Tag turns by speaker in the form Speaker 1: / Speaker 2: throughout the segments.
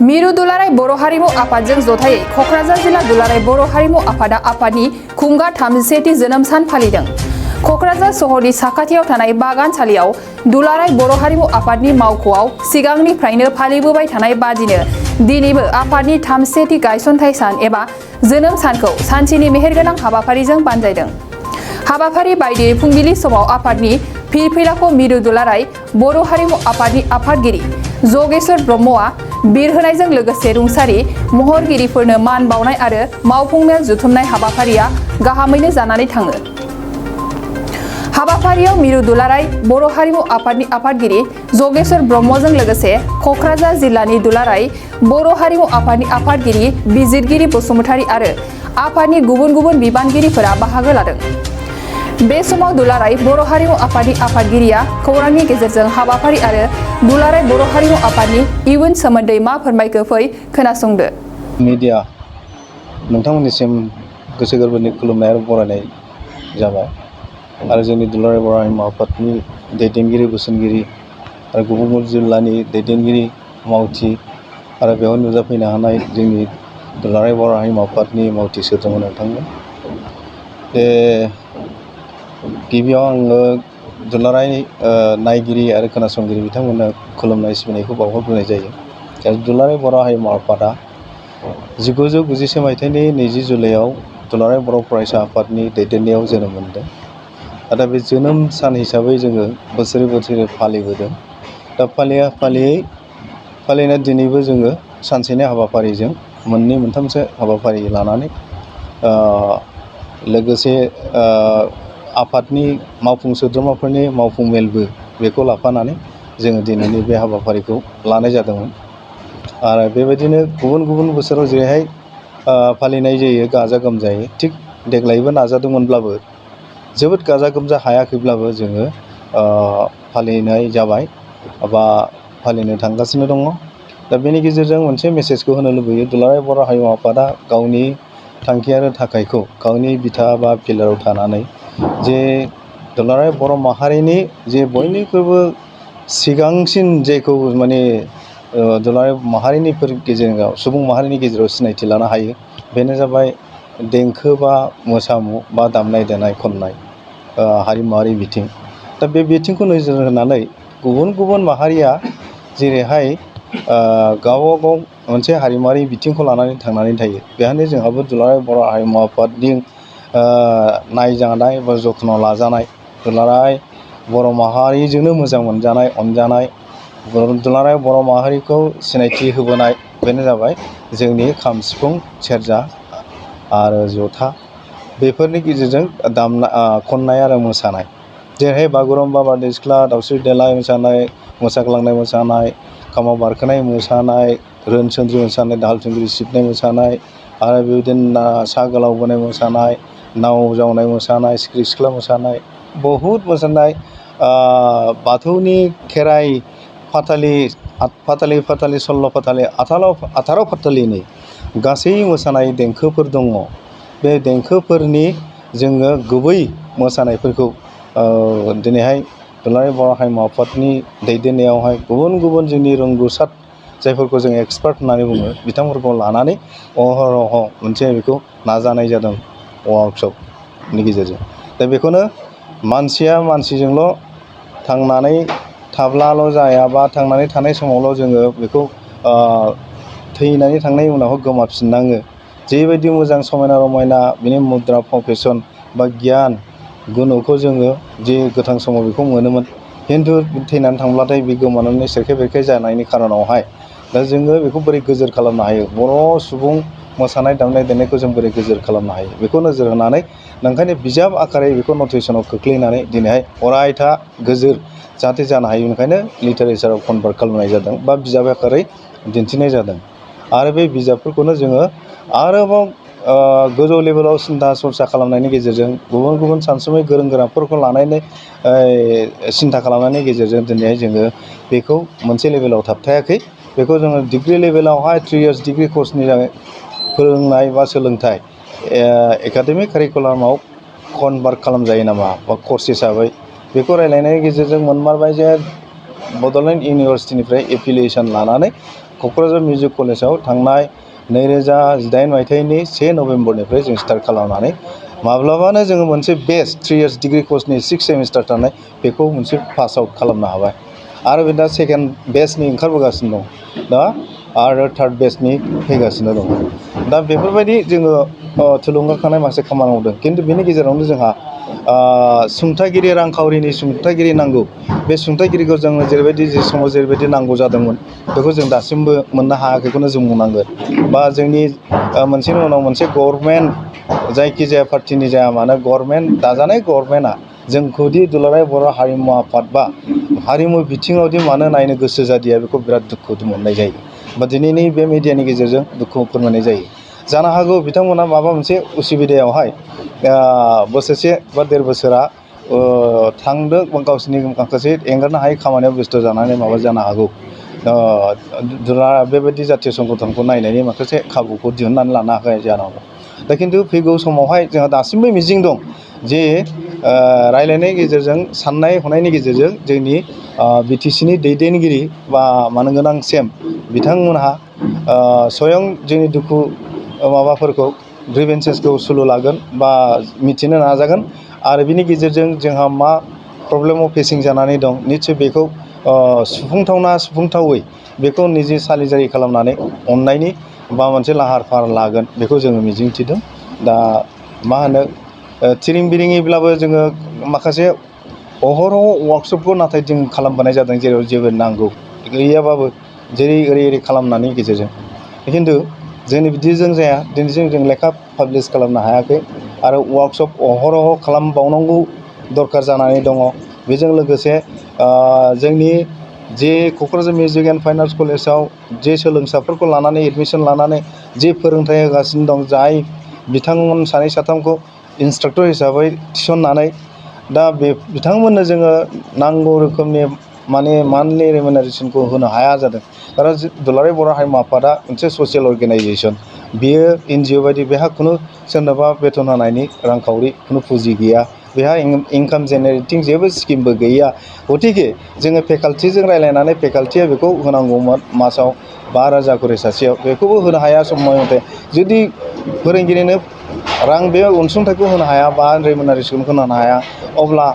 Speaker 1: मिरु दुलाराय बर' हारिमु आफादजों जथायै क'क्राझार जिल्ला दुलाराय बर' हारिमु आफादा आफादनि खुंगा 30थि जोनोम सान फालिदों। क'क्राझार सहरनि साखाथियाव थानाय बागानसालियाव दुलाराय बर' हारिमु आफादनि मावख'आव सिगांनिफ्रायनो फालिबोबाय थानाय बादिनो दिनैबो आफादनि 30थि गायसनथाइ सान एबा जोनोम सानखौ सानसेनि मेहेरगोनां हाबाफारिजों बानजायदों। हाबाफारि बायदियै फुंबिलि समाव आफादनि फिरफिलाखौ मिरु दुलाराय बर' हारिमु आफादनि आफादगिरि जगेश्वर ब्रह्मआ बिरहोनायजों लोगोसे रुंसारि महरगिरिफोरनो मान बावनाय आरो मावफुंमेल जुथुमनाय हाबाफारिया गाहामैनो जानानै थाङो। हाबाफारियाव मिरु दुलाराय बर' हारिमु आफादनि आफादगिरि जगेश्वर ब्रह्मजों लोगोसे क'क्राझार जिल्लानि दुलाराय बर' हारिमु आफादनि आफादगिरि बिजिरगिरि बसुमतारी आरो आफादनि गुबुन गुबुन बिबानगिरिफोरा बाहागो लादों। बे समाव दुलाराय बर' हारिमु आफादनि आफादगिरिया खौरांनि गेजेरजों हाबाफारि आरो दुलाराय बर' हारिमु आफादनि इयुन सोमोन्दै मा फोरमायखो फै खोनासंदो।
Speaker 2: मिडिया नोंथांमोननिसिम गोसो गोरबोनि खुलुमनाय आरो बरायनाय जाबाय आरो जोंनि दुलाराय बर' हारिमु आफादनि दैदेनगिरि बोसोनगिरि आरो गुबुन गुबुन जिल्लानि दैदेनगिरि मावथि आरो बेयाव नुजाफैनो हानाय जोंनि दुलाराय बर' हारिमु आफादनि मावथि सोद्रोमा नोंथांमोन। गिबियाव आङो दुलाराय नायगिरि आरो खोनासंगिरि बिथांमोननो खुलुमनाय सिबिनायखौ बावहरग्रोनाय जायो। दुलाराय बर' हारिमु आफादा 1990 मायथाइनि 20 जुलाइआव दुलाराय बर' फरायसा आफादनि दैदेननायाव जोनोम मोनदों। दा बे जोनोम सान हिसाबै जोङो बोसोरै बोसोरै फालिबोदों। दा फालिनाय दिनैबो जोङो सानसेनि हाबाफारिजों मोननै मोनथामसो हाबाफारि लानानै लोगोसे आफादनि मावफुं सोद्रोमाफोरनि मावफुं मेलबो बेखौ लाफानानै जोङो दिनैनि बे हाबाफारिखौ लानाय जादोंमोन। आरो बेबायदिनो गुबुन गुबुन बोसोराव जेरैहाय फालिनाय जायो गाजा गोमजायै, थिग देग्लायबो नाजादोंमोनब्लाबो जोबोद गाजा गोमजा हायाखैब्लाबो जोङो फालिनाय जाबाय बा फालिनो थांगासिनो दङ। दा बेनि गेजेरजों मोनसे मेसेजखौ होनो लुबैयो, दुलाराय बर' हारिमु आफादा गावनि थांखि आरो थाखायखौ गावनि बिथा बा फिलाराव थानानै जे दुलाराय बर' माहारिनि जे बयनिख्रुइबो सिगांसिन जेखौ माने दुलाराय माहारिनिफोर गेजेराव सुबुं माहारिनि गेजेराव सिनायथि लानो हायो, बेनो जाबाय देंखो बा मोसामु बा दामनाय देनाय खननाय हारिमुवारि बिथिं। दा बे बिथिंखौ नोजोर होनानै गुबुन गुबुन माहारिया जेरैहाय गावबा गाव मोनसे हारिमुवारि बिथिंखौ लानानै थांनानै थायो, बेहायनो जोंहाबो दुलाराय बर' हारिमु आफादनि नायजानाय बा जथ्न' लाजानाय दुलाराय बर' माहारिजोंनो मोजां मोनजानाय अनजानाय दुलाराय बर' माहारिखौ सिनायथि होबोनाय, बेनो जाबाय जोंनि खाम सिफुं सेरजा आरो जथा बेफोरनि गेजेरजों खननाय आरो मोसानाय। जेरैहाय बागुरुम्बा बारदै सिख्ला दावस्रि देलाय मोसानाय, मोसाग्लांनाय मोसानाय, खामाव बारखोनाय मोसानाय, रोनसोनद्रि मोसानाय, दाहाल थुंग्रि सिबनाय मोसानाय आरो बेबायदिनो सा गोलाव बोनाय मोसानाय, नाव जावनाय मोसानाय, सिख्रि सिख्ला मोसानाय, बहुद मोसानाय, बाथौनि खेराइ फाथालि सल्ल' फाथालि 18 फाथालिनि गासै मोसानाय देंखोफोर दङ। बे देंखोफोरनि जोङो गुबै मोसानायफोरखौ दिनैहाय दुलाराय बर' हारिमु आफादनि दैदेननायावहाय गुबुन गुबुन जोंनि रोंगौसार जायफोरखौ जों एक्सपार्ट होननानै बुङो बिथांमोनखौ लानानै अहरह मोनसे बेखौ नाजानाय जादों वार्कशपनि गेजेरजों। दा बेखौनो मानसिया मानसिजोंल' थांनानै थाब्लाल' जाया बा थांनानै थानाय समावल' जोङो बेखौ थैनानै थांनायनि उनाव गोमाफिननाङो। जेबायदि मोजां समायना रमायना बिनि मुद्रा फाव बा गियान गुनखौ जोङो जे गोथां समाव बेखौ मोनोमोन, खिन्थु थैनानै थांब्लाथाय बे गोमानानै सेरखाय बेरखाय जानायनि खारनावहाय दा जोङो बेखौ बोरै गोजोर खालामनो हायो, बर' सुबुं मोसानाय दामनाय देनायखौ जों बोरै गोजोर खालामनो हायो, बेखौ नोजोर होनानै ओंखायनो बिजाब आकारै बेखौ नटिसनाव खोख्लैनानै दिनैहाय अरायथा गोजोर जाहाथे जानो हायो, ओंखायनो लिटारेचाराव कनभार्ट खालामनाय जादों बा बिजाब आकारै दिन्थिनाय जादों। आरो बे बिजाबफोरखौनो जोङो आरोबाव गोजौ लेभेलाव सिन्था सरसा खालामनायनि गेजेरजों गुबुन गुबुन सानसुमै गोरों गोराफोरखौ लानानै सिन्था खालामनायनि गेजेरजों दिनैहाय जोङो बेखौ मोनसे लेभेलाव थाबथायाखै, बेखौ जोङो डिग्रि लेभेलावहाय 3 इयार्स डिग्रि कर्सनि फोरोंनाय बा सोलोंथाइ एकाडेमिक कारिकुलामाव कनभार्ट खालामजायो नामा बा कर्स हिसाबै बेखौ रायज्लायनायनि गेजेरजों मोनमारबाय जे बड'लेण्ड इउनिभारसिटिनिफ्राय एफिलिएसन लानानै क'क्राझार मिउजिक कलेजाव थांनाय 2018 मायथाइनि 1 नभेम्बरनिफ्राय जों स्टार्ट खालामनानै माब्लाबानो जोङो मोनसे बेस्ट 3 इयार्स डिग्री कर्सनि 6 सेमिस्टार थानाय बेखौ मोनसे पास आउट खालामनो हाबाय आरो बे दा सेकेन्ड बेचनि ओंखारबोगासिनो दं दा आरो थार्ड बेचनि फैगासिनो दं दा बेफोरबायदि जोङो थुलुंगाखांनाय माखासे खामानि मावदों खिन्थु बेनि गेजेरावनो जोंहा सुंथागिरि रांखावरिनि सुंथागिरि नांगौ बे सुंथागिरिखौ जोङो जेरैबायदि जे समाव जेरैबायदि नांगौ जादोंमोन बेखौ जों दासिमबो मोननो हायाखैखौनो जों बुंनांगोन बा जोंनि मोनसेनि उनाव मोनसे गभर्नमेन्ट जायखिजाया पार्टिनि जाया मानो गभर्नमेन्ट दाजानाय गभर्नमेन्टआ जोंखौदि दुलाराय बर' हारिमु आफाद बा हारिमु बिथिङावदि मानो नायनो गोसो जादिया बेखौ बिराद दुखु मोननाय जायो बा दिनैनि बे मिडियानि गेजेरजों दुखु फोरमायनाय जायो जानो हागौ बिथांमोना माबा मोनसे उसुबिदायावहाय बोसोरसे बा 1.5 बोसोरा थांदों बा गावसोरनि माखासे एंगारनो हायै खामानियाव बेस्थ' जानानै माबा जानो हागौ बेबायदि जातीय संगठनखौ नायनायनि माखासे खाबुखौ दिहुननानै लानो हायाखै जानो हागौ दा खिन्थु फैगौ समावहाय जोंहा दासिमबो मिजिं दं जे रायलायनायनि गेजेरजों साननाय हनायनि गेजेरजों जोंनि BTCनि दैदेनगिरि बा मानगोनां सेम बिथांमोनहा स्वयं जोंनि दुखु माबाफोरखौ ग्रिभेन्सेसखौ सुलु लागोन बा मिथिनो नाजागोन आरो बिनि गेजेरजों जोंहा मा प्रब्लेमाव फेसिं जानानै दं निस्सय बेखौ सुफुंथावै बेखौ निजे सालिजारि खालामनानै अननायनि बा मोनसे लाहार फाहार लागोन बेखौ जोङो मिजिंथिदों दा मा होनो थिरिं बिरिङैब्लाबो जोङो माखासे अहरह वार्कशपखौ नाथाय जों खालामबोनाय जादों जेराव जेबो नांगौ गैयाबाबो ओरै खालामनायनि गेजेरजों खिन्थु जोंनि बिदिजों जाया दिनैजों जों लेखा पाब्लिस खालामनो हायाखै आरो वार्कशप अहरह खालामबावनांगौ दरखार जानानै दङ बेजों लोगोसे जोंनि जे Kokrajhar music and fine arts कलेजाव जे सोलोंसाफोरखौ लानानै एडमिसन लानानै जे फोरोंथाइ होगासिनो दं जाय बिथांमोन सानै साथामखौ इन्सट्राक्टर हिसाबै थिसननानै दा बे बिथांमोननो जोङो नांगौ रोखोमनि माने मान्थलि रेमुनारेसनखौ होनो हाया जादों खारन दुलाराय बर' हारिमु आफादा मोनसे ससियेल अर्गेनाइजेसन बियो NGO बायदि बेहा खुनु सोरनोबा बेथन होनायनि रांखावरि खुनु पुँजि गैया बेहा इनकाम जेनेरेटिं जेबो स्किमबो गैया गतिके जोङो फेकाल्टिजों रायज्लायनानै फेकाल्टिया बेखौ होनांगौमोन मासाव 5,000 करि सासेयाव बेखौबो होनो हाया समय मथे जुदि फोरोंगिरिनो रां बे अनसुंथाइखौ होनो हाया बा रेमुनारेसनखौ होनो हाया अब्ला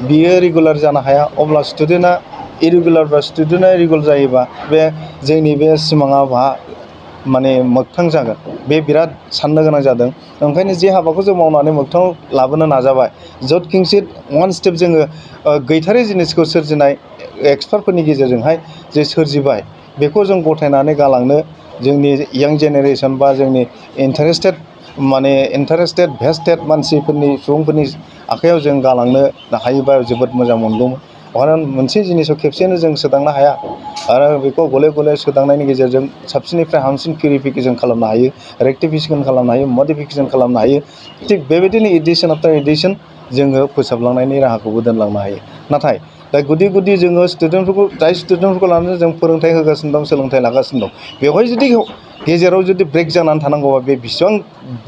Speaker 2: बियो रेगुलार जानो हाया अब्ला स्टुडेन्टआ इरेगुलार बा स्टुडेन्टआ रेगुलार जायोबा बे जोंनि बे सिमाङा माने मोगथां जागोन बे बिराद साननो गोनां जादों ओंखायनो जे हाबाखौ जों मावनानै मोगथाङाव लाबोनो नाजाबाय जत किंसित वान स्टेप जोङो गैथारै जिनिसखौ सोरजिनाय एक्सपार्टफोरनि गेजेरजोंहाय जे सोरजिबाय बेखौ जों गथायनानै गालांनो जोंनि यां जेनेरेसन बा जोंनि इन्टारेस्टेड भेस्टेड मानसिफोरनि सुबुंफोरनि आखायाव जों गालांनो हायोबा जोबोद मोजां मोनगौमोन खारन मोनसे जिनिसखौ खेबसेनो जों सोदांनो हाया आरो बेखौ गले गले सोदांनायनि गेजेरजों साबसिननिफ्राय हामसिन पिउरिफिकेसन खालामनो हायो रेक्टिफिकेसन खालामनो हायो मडिफिकेसन खालामनो हायो थिग बेबायदिनो एडिसन आफ्टार एडिसन जोङो फोसाबलांनायनि राहाखौबो दोनलांनो हायो नाथाय दा गुदि जोङो जाय स्टुडेन्टफोरखौ लानानै जों फोरोंथाइ होगासिनो दं सोलोंथाइ लागासिनो दं बेवहाय जुदि गेजेराव जुदि ब्रेक जानानै थानांगौबा बे बेसेबां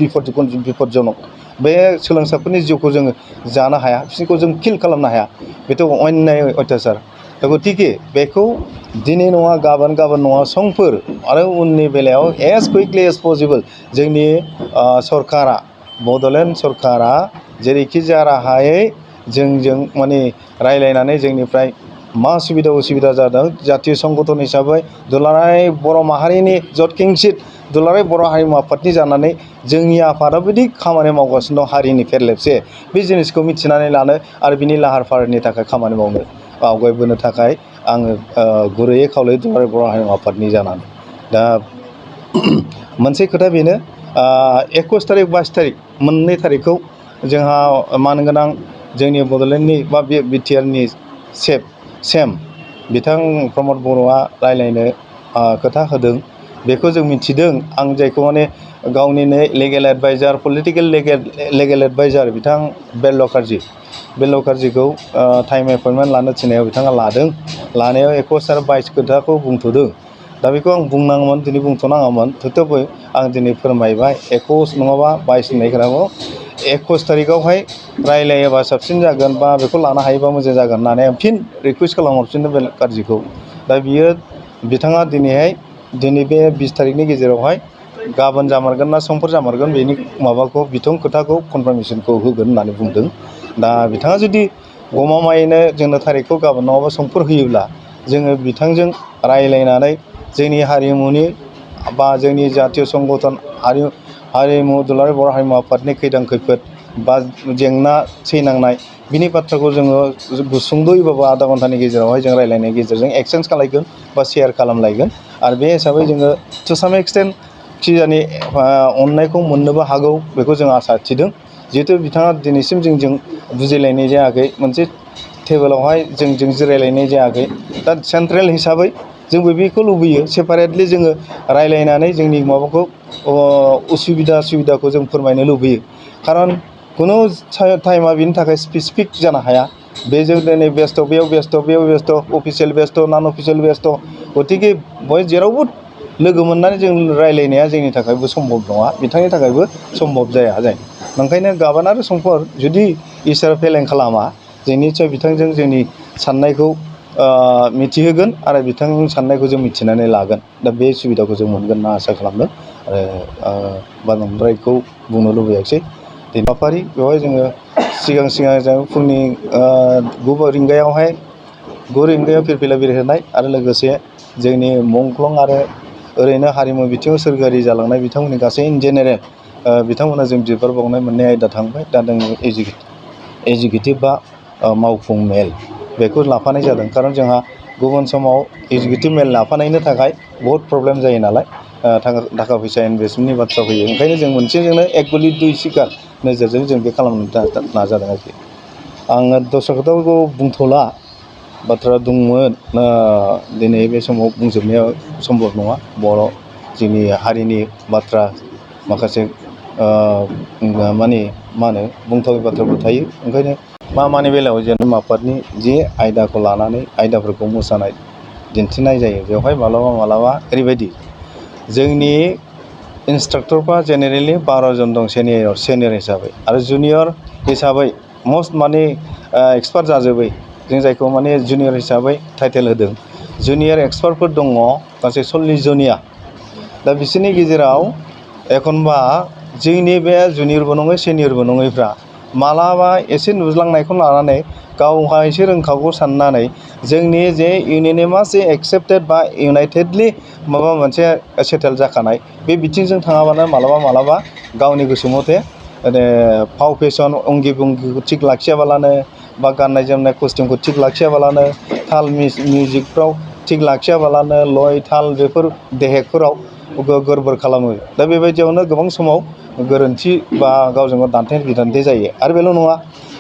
Speaker 2: बिपदजनक बे सोलोंसाफोरनि जिउखौ जोङो जानो हाया बिसोरखौ जों किल खालामनो हाया बेथ' अन्याय अयथासार दा गतिके बेखौ दिनै नङा गाबोन नङा समफोर आरो उननि बेलायाव एज कुइकलि एज पसिबोल जोंनि सरकारा बड'लेण्ड सरकारा जेरैखि जाया राहायै जोंजों माने रायज्लायनानै जोंनिफ्राय मा सुबिदा उसुबिदा जादों जातीय संगठन हिसाबै दुलाराय बर' माहारिनि जतकिंसित दुलाराय बर' हारिमु आफादनि जानानै जोंनि आफादा बिदि खामानि मावगासिनो दं हारिनि फेरलेबसे बे जिनिसखौ मिथिनानै लानो आरो बिनि लाहार फाहारनि थाखाय खामानि मावनो आवगायबोनो थाखाय आङो गुरैयै खावलायो दुलाराय बर' हारिमु आफादनि जानानै दा मोनसे खोथा बेनो 21 तारिख 22 तारिख मोननै तारिखखौ जोंहा मानगोनां जोंनि बड'लेण्डनि बा बिटिआरनि सेम बिथां प्रमद बर'आ रायलायनो खोथा होदों बेखौ जों मिथिदों आं जायखौ माने गावनिनो legal adviser political legal adviser बिथां बेल्ल' कार्जिखौ टाइम एपइन्टमेन्ट लानो थिननायाव बिथाङा लानायाव 21 आरो 22 खोथाखौ बुंथ'दों दा बेखौ आं बुंनाङामोन दिनै बुंथ'नाङामोन थेवबो आं दिनै फोरमायबाय 21 नङाबा 22 होननाय खोथाखौ 21 तारिखआवहाय रायलायोबा साबसिन जागोन बा बेखौ लानो हायोबा मोजां जागोन होननानै आं फिन रिकुवेस्ट खालामहरफिनदों बे कार्जिखौ दा बिथाङा दिनैहाय दिनै बे 20 तारिखनि गेजेरावहाय गाबोन जामारगोन ना समफोर जामारगोन बेनि माबाखौ बिथं खोथाखौ कनफार्मेसनखौ होगोन होननानै बुंदों। दा बिथाङा जुदि गमामायैनो जोंनो थारिखखौ गाबोन नङाबा समफोर होयोब्ला जोङो बिथांजों रायज्लायनानै जोंनि हारिमुनि बा जोंनि जातीय संगठन हारिमु दुलाराय बर' हारिमु आफादनि खैदां खैफोद बा जेंना सैनांनाय बिनि बाथ्राखौ जोङो सुंद'यैबाबो आधा घन्टानि गेजेरावहाय जों रायज्लायनायनि गेजेरजों एक्सचेन्ज खालायगोन बा शेयार खालामलायगोन। आरो बे हिसाबै जोङो टु साम एक्सटेन्ट खिजानि अननायखौ मोननोबो हागौ बेखौ जों आसा थिदों। जिहेतु बिथाङा दिनैसिम जोंजों बुजिलायनाय जायाखै, मोनसे टेबोलावहाय जोंजों जिरायलायनाय जायाखै। दा सेन्ट्रेल हिसाबै जोंबो बेखौ लुबैयो सेपारेटलि जोङो रायज्लायनानै जोंनि माबाखौ सुबिदाखौ जों फोरमायनो लुबैयो। खारन खुनु टाइमा बिनि थाखाय स्पेसिफिक जानो हाया। बेजों दिनै बेस्थ' बेयाव बेस्थ' बेयाव बेस्थ' अफिसियेल बेस्थ' नन अफिसियेल बेस्थ'। गतिके बय जेरावबो लोगो मोननानै जों रायज्लायनाया जोंनि थाखायबो सम्भब नङा, बिथांनि थाखायबो सम्भब जाया जाय। ओंखायनो गाबोन आरो समफोर जुदि इसोर फेलें खालामा जों निस्सय बिथांजों जोंनि साननायखौ मिथिहोगोन आरो बिथांनि साननायखौ जों मिथिनानै लागोन। दा बे सुबिदाखौ जों मोनगोन होनना आसा खालामदों आरो बांद्रायखौ बुंनो लुबैयाखिसै। हाबाफारि बेवहाय जोङो सिगां जों फुंनि 9 रिंगायाव फिरफिला बिरहोनाय आरो लोगोसे जोंनि मुंख्लं आरो ओरैनो हारिमु बिथिङाव सोरगोआरि जालांनाय बिथांमोननि गासै इन जेनेरेल बिथांमोना जों बिबार बावनाय मोननै आयदा थांबाय। दा जों एजुकेटिभ बा मावफुं मेल बेखौ लाफानाय जादों। खारन जोंहा गुबुन समाव एजुकेटिभ मेल लाफानायनि थाखाय बहुद प्रब्लेम जायो नालाय, थाखा फैसा इनभेस्टमेन्टनि बाथ्रा फैयो। ओंखायनो जों मोनसेजोंनो एक गुलि दुइ शिकार नोजोरजों जों बे खालामनो नाजादों आरोखि। आङो दस्रा खोथाफोरखौ बुंथ'ला, बाथ्रा दंमोन दिनै बे समाव बुंजोबनाया सम्भब नङा। बर' जोंनि हारिनि बाथ्रा माखासे बुंथावै बाथ्राफोर थायो। ओंखायनो मानि बेलायाव जोंनि आफादनि जे आयदाखौ लानानै आयदाफोरखौ मोसानाय दिन्थिनाय जायो बेवहाय मालाबा ओरैबायदि जोंनि इन्सट्राक्टरफ्रा जेनेरेलि 12 जन दं सिनियर हिसाबै, आरो जुनियर हिसाबै मस्ट एक्सपार्ट जाजोबै जों जायखौ जुनियर हिसाबै टाइटेल होदों। जुनियर एक्सपार्टफोर दङ गासै 40 जनिया। दा बिसोरनि गेजेराव एखनबा जोंनि बे जुनियरबो नङै सिनियरबो नङैफ्रा मालाबा एसे नुज्लांनायखौ लानानै गावहा एसे रोंखागौ साननानै जोंनि जे इउनिनिमासै एक्सेप्टेड बा इउनाइटेडलि माबा मोनसे सेटेल जाखानाय बे बिथिंजों थाङाबानो मालाबा गावनि गोसो मथे फाव फेसन अंगि भंगिखौ थिग लाखियाबालानो बा गाननाय जोमनाय कस्टिउमखौ थिग लाखियाबालानो ताल मिउजिकफ्राव थिग लाखियाबालानो लय ताल बेफोर देहेगफोराव गरबर खालामो। दा बेबायदियावनो गोबां समाव गोरोन्थि बा गावजों गाव दान्थे बिदान्थे जायो। आरो बेल' नङा,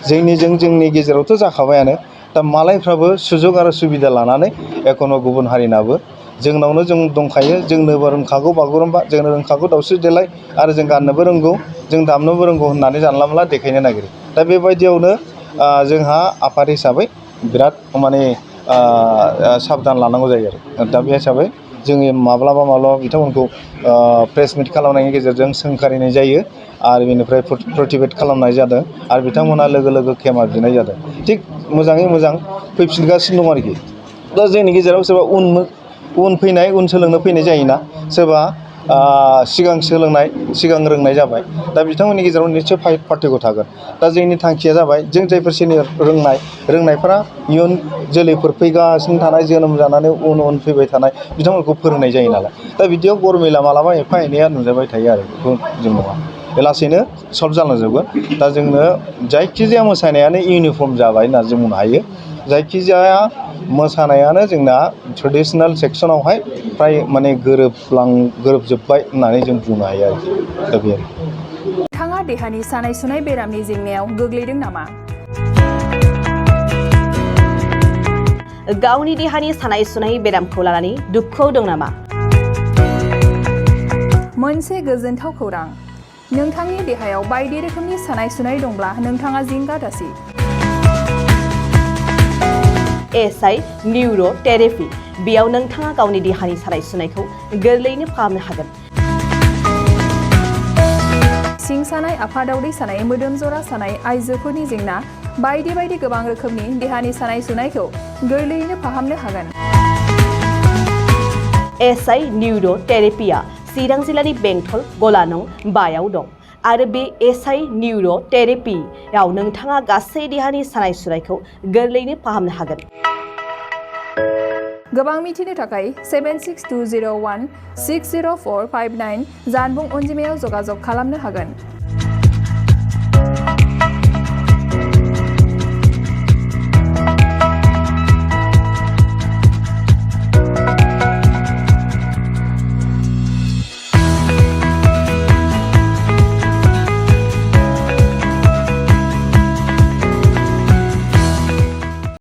Speaker 2: जोंनि गेजेरावथ' जाखाबायानो। दा मालायफ्राबो सुजुग आरो सुबिदा लानानै एखनबा गुबुन हारिनाबो जोंनावनो जों दंखायो, जोंनोबो रोंखागौ बागुरुम्बा, जोंनो रोंखागौ दावस्रि देलाय, आरो जों गाननोबो रोंगौ, जों दामनोबो रोंगौ होननानै जानला मोनला देखायनो नागिरो। दा बेबायदियावनो जोंहा आफाद हिसाबै बिराद साबधान लानांगौ जायो आरो। दा बे हिसाबै जोङो माब्लाबा बिथांमोनखौ प्रेस मिट खालामनायनि गेजेरजों सोंखारिनाय जायो आरो बेनिफ्राय प्रतिबेट खालामनाय जादों आरो बिथांमोना लोगो खेमा बिनाय जादों। थिग मोजाङै मोजां फैफिनगासिनो दं आरोखि। दा जोंनि गेजेराव सोरबा उन सोलोंनो फैनाय जायोना, सोरबा सिगां रोंनाय जाबाय। दा बिथांमोननि गेजेराव निस्सय पार्थक्य थागोन। दा जोंनि थांखिया जाबाय जों जायफोर सिनियर रोंनायफोरा इयुन जोलैफोर फैगासिनो थानाय, जोनोम जानानै उन फैबाय थानाय बिथांमोनखौ फोरोंनाय जायो नालाय। दा बिदियाव गरमिला मालाबा एफा एनैया नुजाबाय थायो आरो, बेखौ जों नङा। बे लासैनो सल्भ जालांजोबगोन। दा जोंनो जायखिजाया मोसानायानो इउनिफर्म जाबाय होनना जों बुंनो हायो। जायखिजाया मोसानायानो जोंना ट्रेडिसनेल सेक्सनावहाय फ्राय गोरोबजोब्बाय होननानै जों बुंनो हायो आरोखि। दा बे
Speaker 1: नोंथाङा देहानि सानाय सुनाय बेरामनि जेंनायाव गोग्लैदों नामा?
Speaker 3: गावनि देहानि सानाय सुनाय बेरामखौ लानानै दुखुआव दं नामा?
Speaker 1: मोनसे गोजोनथाव खौरां, नोंथांनि देहायाव बायदि रोखोमनि सानाय सुनाय दंब्ला नोंथाङा जिंगा दासि।
Speaker 3: एसआइ निउर' थेरापि, बेयाव नोंथाङा गावनि देहानि सानाय सुनायखौ गोरलैयैनो फाहामनो हागोन।
Speaker 1: सिं सानाय, आफादावदै सानाय, मोदोम जरा सानाय, आइजोफोरनि जेंना, बायदि गोबां रोखोमनि देहानि सानाय सुनायखौ गोरलैयैनो फाहामनो हागोन।
Speaker 3: एसआइ निउर' थेरेपिया चिरां जिल्लानि बेंटल गलानं 5 दं आरो बे एसआइ निउर' थेरेपियाव नोंथाङा गासै देहानि सानाय सुनायखौ गोरलैयैनो फाहामनो हागोन।
Speaker 1: गोबां मिथिनो थाखाय 7620160459 जानबुं अनजिमायाव जगाजग खालामनो हागोन।